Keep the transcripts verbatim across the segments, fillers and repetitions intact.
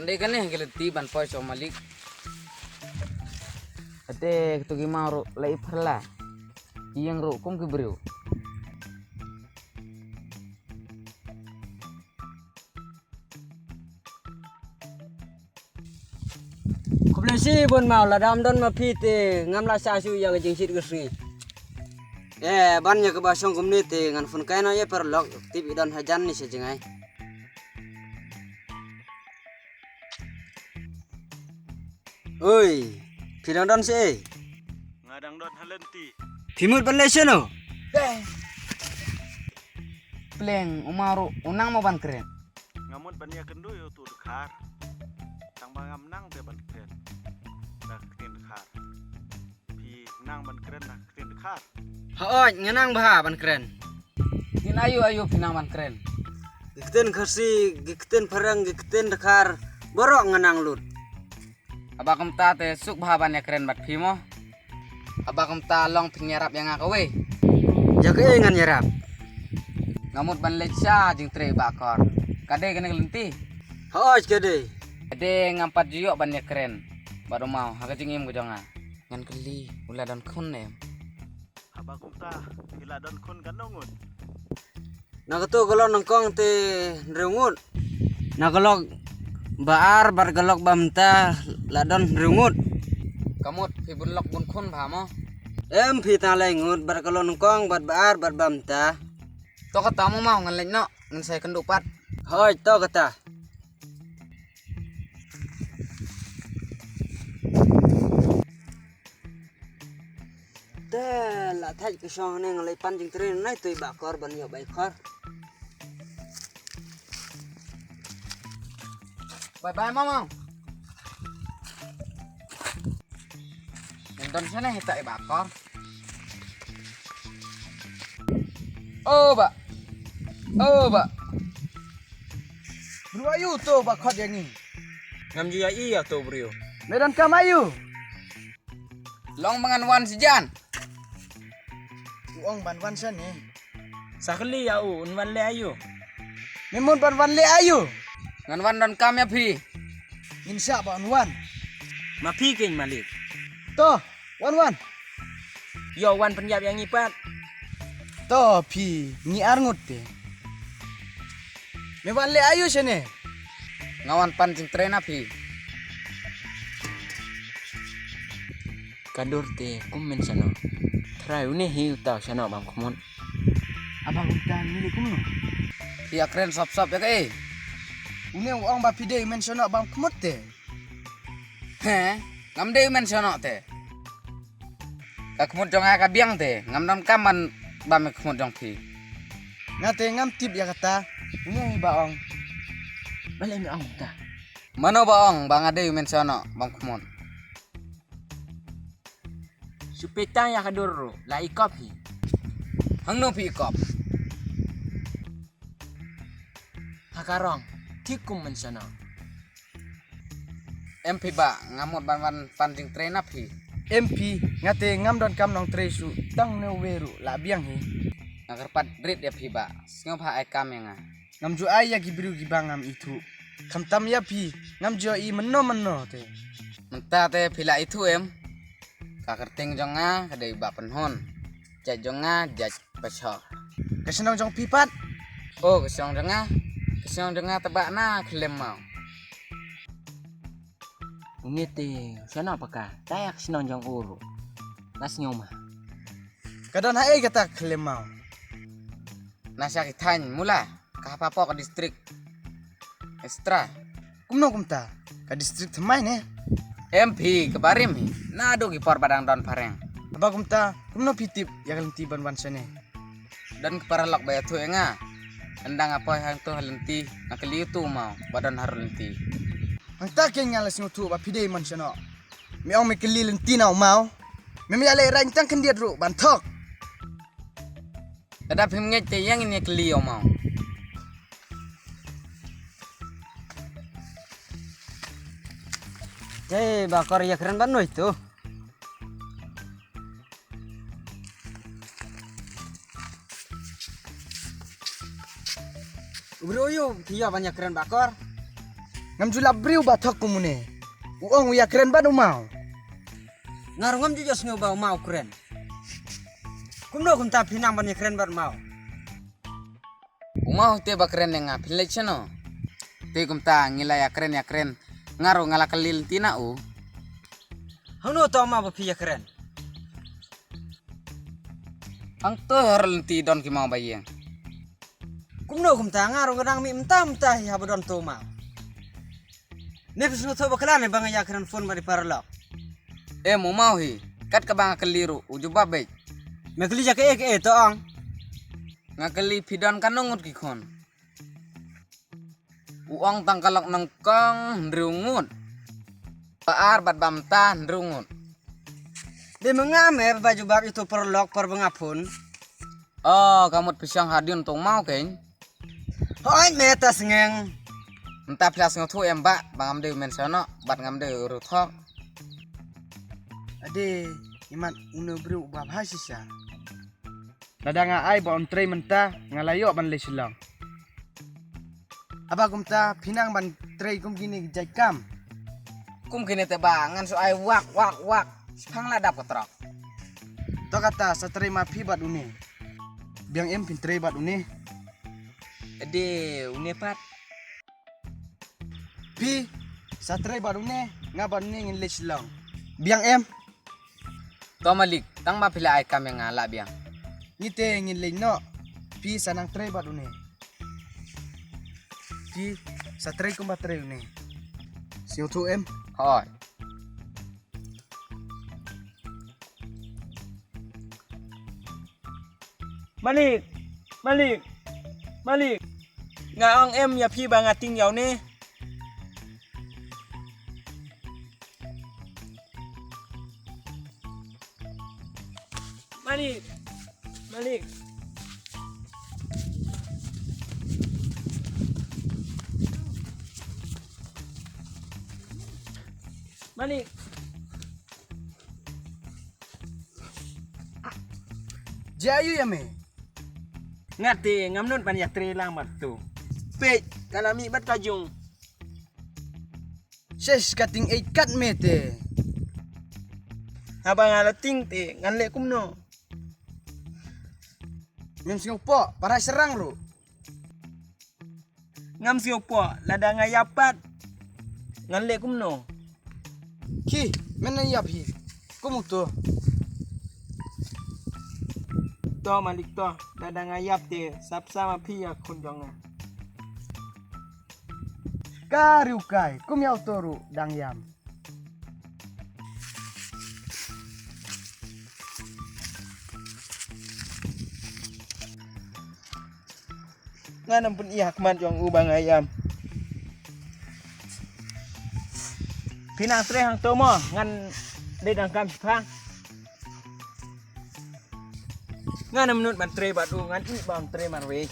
Te kane ka lynti ban poi sha u malik. Ate katu ki maw ruh la i pyrla. Ki ïeng ruh kum ki briew. Khublei shibun maw, lada ym don ma phi te ngam lah shah shuh ïa ka jingshit ka sngi. Eh, ban ïa kaba shong kumne te ngan phone kai noh ïa paralok, tip i don hajan ne sha jngai. Oi, phi dang don shaei? Nga dang don ha lynti. Phi mut ban leit shano? Pleng, u maw ruh u nang mo ban kren. Nga mut ban ïakynduh ïa utu u dkhar. Tang ba ngam nang te ban kren da ka ktien dkhar. Phi nang ban kren da ka ktien dkhar? Hooid, nga nang bha ban kren. Ktien aïu aïu phi nang ban kren? Ki ktien Khasi, ki ktien Phareng, ki ktien dkhar, baroh nga nang lut. Haba kumta te suk bha ban ïakren bad phi mo. Haba kumta long phin ïarap ïa nga kawei. Ïa kaei ngan ïarap? Nga mut ban leit sha jingtrei Bah Kor. Ka dei kane ka lynti? Hooid ka dei. Ka dei, ngam pat ju ïoh ban ïakren bad u maw ha ka jingim ka jong nga. Ngan kylli, u la don khun ne em? Haba kumta phi la don khun katno ngut? Na katu ka lok nyngkong te hynriew ngut. Na ka lok ba ar bad ka lok ba mynta la don hynriew ngut. Ka mut phi bun lok bun khun bha mo? Em, phi tang lai ngut bad ka lok nyngkong bad ba ar bad ba mynta. To kata mo maw, ngan leit noh, ngan sa ïakynduh pat. Hooid, to kata. Te la thait ka shong ne, nga leit pan jingtrei nai tu i Bah Kor ban ïoh bai khor. Bye bye mama. Ngan don shane hi ta i Bah Kor. O Bah. O Bah. Briew aïu to ba khot ïa ngi? Ngam ju ïohi ïa to briew. Me don kam aïu? Long ba ngan wan sijan. U ong ban wan shane. Sa kylli ïa u, un wan leh aïu? Me mut ban wan leh aïu? Ngan wan don kam ïa phi. Ngin shah ba un wan. Ma phi keiñ malik. To, wan wan. Ïoh wan pynïap ïa ngi pat. To phi, ngi ar ngut te. Me wan leh aïu shane? Nga wan pan jingtrei na phi. Ka dur te kum men shano. Trai une hi uta u shano bam khmut. Aba kumta ngi leh kumno? Phi ïa kren sop sop ïa kaei? Une u ong ba phi dei u men shano bam khmut te. He, ngam dei u men shano te. Ka khmut jong nga ka biang te, ngam don kam ban bam ka khmut jong phi. Nga te ngam tip ïa kata. Une hi ba ong. Balei me ong ta? Mano ba ong ba nga dei u men shano bam khmut? Shu peit tang ïa ka dur ruh la i kop hi. Hangno phi i kop? Ha ka rong, thik kum men shano. Em phi ba, nga mut ban wan pan jingtrei na phi. Em phi, nga te ngam don kam nongtrei shuh, tang ne uwei ruh la biang hi. Nga kyrpad rit ïa phi ba, sngewbha ai kam ïa nga. Ngam ju ai ïa ki briew kiba ngam ithuh. Khamtam ïa phi, ngam ju ïohi mynno mynno te. Mynta te phi la ithuh em? Ka kyrteng jong nga ka dei Bah Pynhun. Jait jong nga jait Pashor. Ka shnong jong phi pat? O, ka shnong jong nga, ka shnong jong nga te Bah na Khlem Maw. Une te u shano paka, ta ïa ka shnong jong u ruh. Nga sngew ma. Ka don haei kata Khlem Maw? Na sha ki thaiñ Mula, ka hap hapoh ka district. Extra. Kumno kumta? Ka district thymmai ne? Em phi, ka barim hi. Naduh ki por ba dang don phareng. Haba kumta, kumno phi tip ïa ka lynti ban wan shane? Don ki paralok ba ïathuh ïa nga. Ynda nga poi hangto ha lynti, nga kylli utu u maw ba don harud lynti. Hangta keiñ nga la sngewthuh ba phi dei man shano. Me ong me kylli lynti na u maw. Mem ïaleh raiñ tang khyndiat ruh ban thok. Lada phim ngeit te ïa ngin ïa kylli ïa u maw. Te Bah Kor ïa kren ban noi tu. U briew aïu phi ïa ban ïa kren Bah Kor? Ngam ju lap briew ba thok kum une. U ong u ïakren bad u maw. Nga ruh ngam ju ïohsngew ba u maw u kren. Kumno kumta phi nang ban ïakren bad u maw? U maw te ba kren ïa nga, phin leit shano? Te kumta ngi la ïakren ïakren. Nga ruh nga la kylli lynti na u. Hangno to u maw ba phi ïakren? Hangto ha lynti don ki maw ba ïeng. Kumno kumta nga ruh nga dang mih mynta mynta hi haba don to u maw. Ne phi sngewthuh bakla ne ba nga ïakren phone bad i paralok? Em, u maw hi. Kat kaba nga kylli ruh u jubab beit. Me kylli ïa kaei kaei to ong. Nga kylli phi don katno ngut ki khun. U ong tang ka lok nyngkong hynriew ngut. Ba ar bad ba mynta hynriew ngut. Dei ma nga me ba jubab ïa uto u paralok por ba nga phone. Oh, ka mut phi shong hadien uto u maw keiñ. Hooid me ta sngeng. Mynta phi la sngewthuh em bah ba ngam dei u menshonoh bad ngam dei u riewthok. Ade, imat une u briew uba bha shisha. Lada nga ai ba un trei mynta nga la ïoh ban leit Shillong. Haba kumta phi nang ban trei kum kine ki jait kam? Kum kine te bah ngan shu ai wak wak wak. Shipang la dap ka trok. To kata sa trei ma phi bad une. Biang em phin trei bad une? Ade, une pat. Phi sa trei bad une, nga bad une ngin leit Shillong. Biang em? To malik, tang ba phi la ai kam ïa nga lah biang. Ngi te ngin leit noh. Phi sa nang trei bad une. Phi sa trei kumba trei une. Sngewthuh em? Hooid. Malik, malik, malik. Nga ong em ïa phi ba nga tieng ïa une. Malik, malik. Malik. Jia ïa me. Nga te ngam nud ban ïatrei lang bad tu. Peit ka la mih bad ka jung. Shesh, ka tieng eit kat me te. Haba nga la tieng te ngan leh kumno? Ngam sngewpoh, para syrang ruh. Ngam sngewpoh, lada nga ïap pat ngan leh kumno? Ki, men nang ïap hi. Kum uto. To malik to, lada nga ïap te sap sama phi ïa khun jong nga. Ka riewkai, kum ïa uto ruh dang ïam. Ngan ym pyn-i ha khmat jong u ba nga ïam. Phi nang trei hangto mo, ngan leit dang kam shipang. Ngan ym nud ban trei bad u, ngan ïeh ban trei marwei.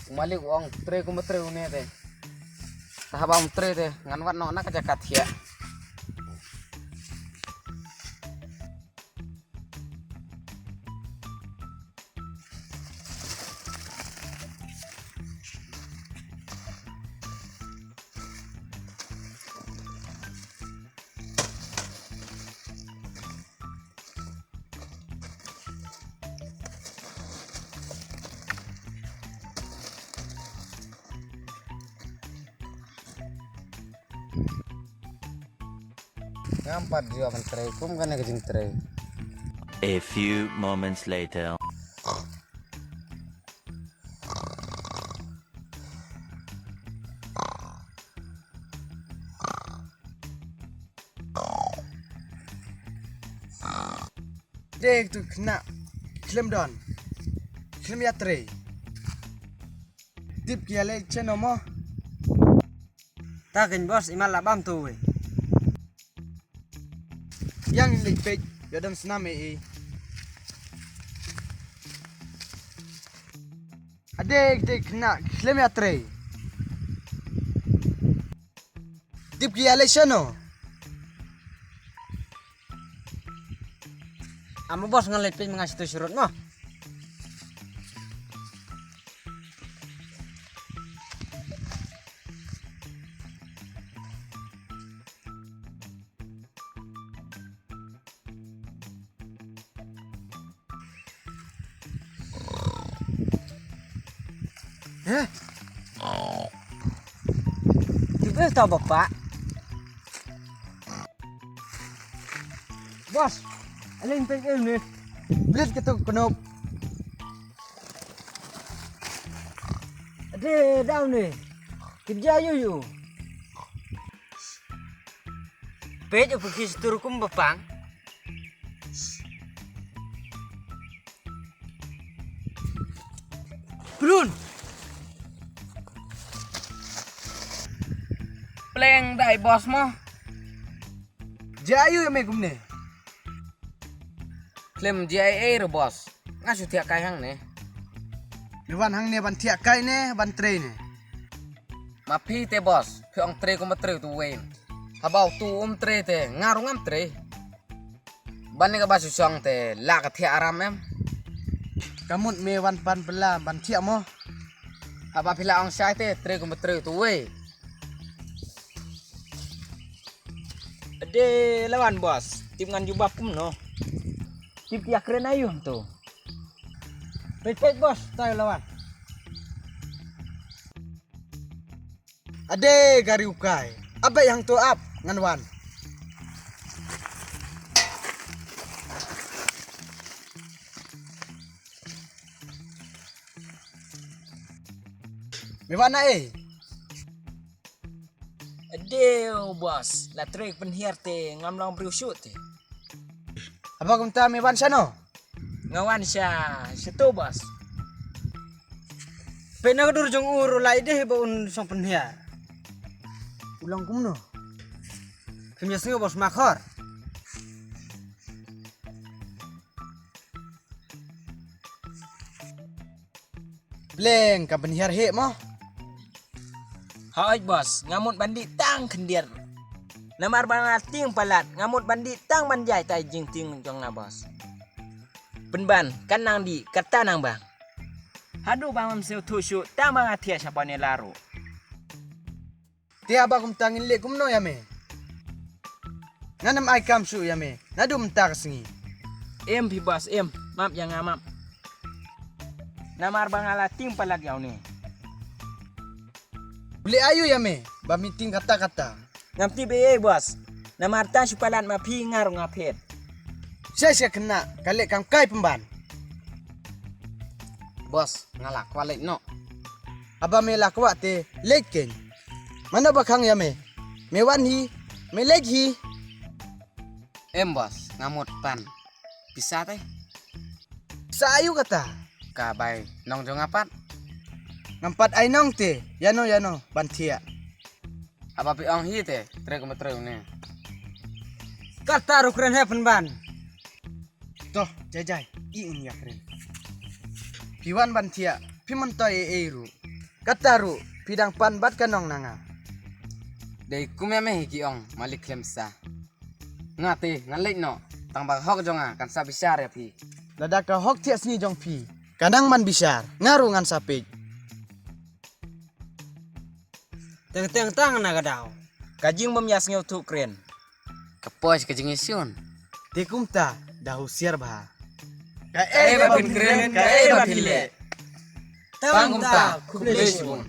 U malik u ong trei kumba trei une te. Te haba um trei te ngan wad noh na ka jaka thiah. Ngam pat ju ban trei kum kane ka jingtrei. A few moments later. Dei tu khynnah khlem don, khlem ïatrei. Tip ki ïaleh chen mo. Ta keiñ boss, imat la bam tu wei. Ïa ngin leit peit ïoh don snam ei ei. Ade dei khynnah khlem ïatrei. Tip ki ïaleh shano? Amo boss, ngan leit peit ma nga shatu shrut mo. Heh? Ki bel ta bapa. Boss, alin pek em ni. Blit ketuk kenop. Ade daw ni. Kerja yu yu. Pek u pergi setur kum bapang. Brun. Pleng dai boss mo. Jayu ya me kumne. Klem J I A re boss. Nga shu thiah kai hangne. Ni wan hangne ban thiah kai ne ban trei ne. Ma phi te boss, phi ong trei kum ba trei tu wen. Haba u tu um trei te nga ruh ngam trei. Ban ne ka ba shu shong te la ka thiah aram em. Ka mut me wan pan pela ban thiah mo. Haba phi la ong shai te trei kum ba trei tu wei. Ade lawan boss, tip ngan jubab kumno. Tip ïa kren ayu tu. Pek pek boss, tayo lawan. Ade gari ukai. Abe yang tu ap ngan wan. Me wan na eh. Ade boss, la trei pynhiar te ngam long briew shoot te. Haba kumta me wan shano? Nga wan sha, sha tu boss. Pe na ka dur jong u ruh lai deh ba un song pynhiar. U long kumno? Phim ïa sngew boss Makhor. Pleng ka pynhiar heh mo. Hooid boss, nga mut ban dih tang khyndiat. Namar ba nga tieng palat, nga mut ban dih tang ban jai tai jingtieng jong nga boss. Pynban, kan nang dih, kata nang bang. Haduh ba ngam sngewthuh shuh, tang ba nga thiah sha pone laru. Te haba kumta ngin leh kumno ïa me? Ngan ym ai kam shuh ïa me naduh mynta ka sngi. Em phi boss em, map ïa nga map. Namar ba nga la tieng palat ïa une. Bli ayu ïa me ba meeting kata kata. Ngam tip ei ei boss. Namar tang shu palat ma phi nga ruh nga phet. Sha sha kena ka leh kam kai pynban. Boss, nga la kwah leit noh. Haba me la kwah te leit keiñ. Mano ba khang ïa me? Me wan hi, me leit hi. Em boss, nga mut pan. Pisa te? Pisa ayu kata? Ka bai nong jong nga pat. Ngam pat ai nong te, ïano ïano ban thiah. Haba phi ong hi te, trei kumba trei une. Kata ruh kren heh pynban. Toh, jai jai, i un ïa kren. Phi wan ban thiah, phi myntoi ei ei ruh. Kata ruh, phi dang pan bad ka nong na nga. Dei kum ïa me hi ki ong, malik khlem sa. Nga te, ngan leit noh, tang ba ka hok jong nga, kan sa bishar ïa phi. Lada ka hok thiah sngi jong phi, ka nang man bishar, nga ruh ngan sa peit. Teng teng tang na ka daw. Ka jingbym ïa sngewthuh kren. Ka poi ka jingïashion. Te kumta, da husiar bha. Kaei ba phin kren, kaei ba phin leh. Tang kumta, khublei shibun.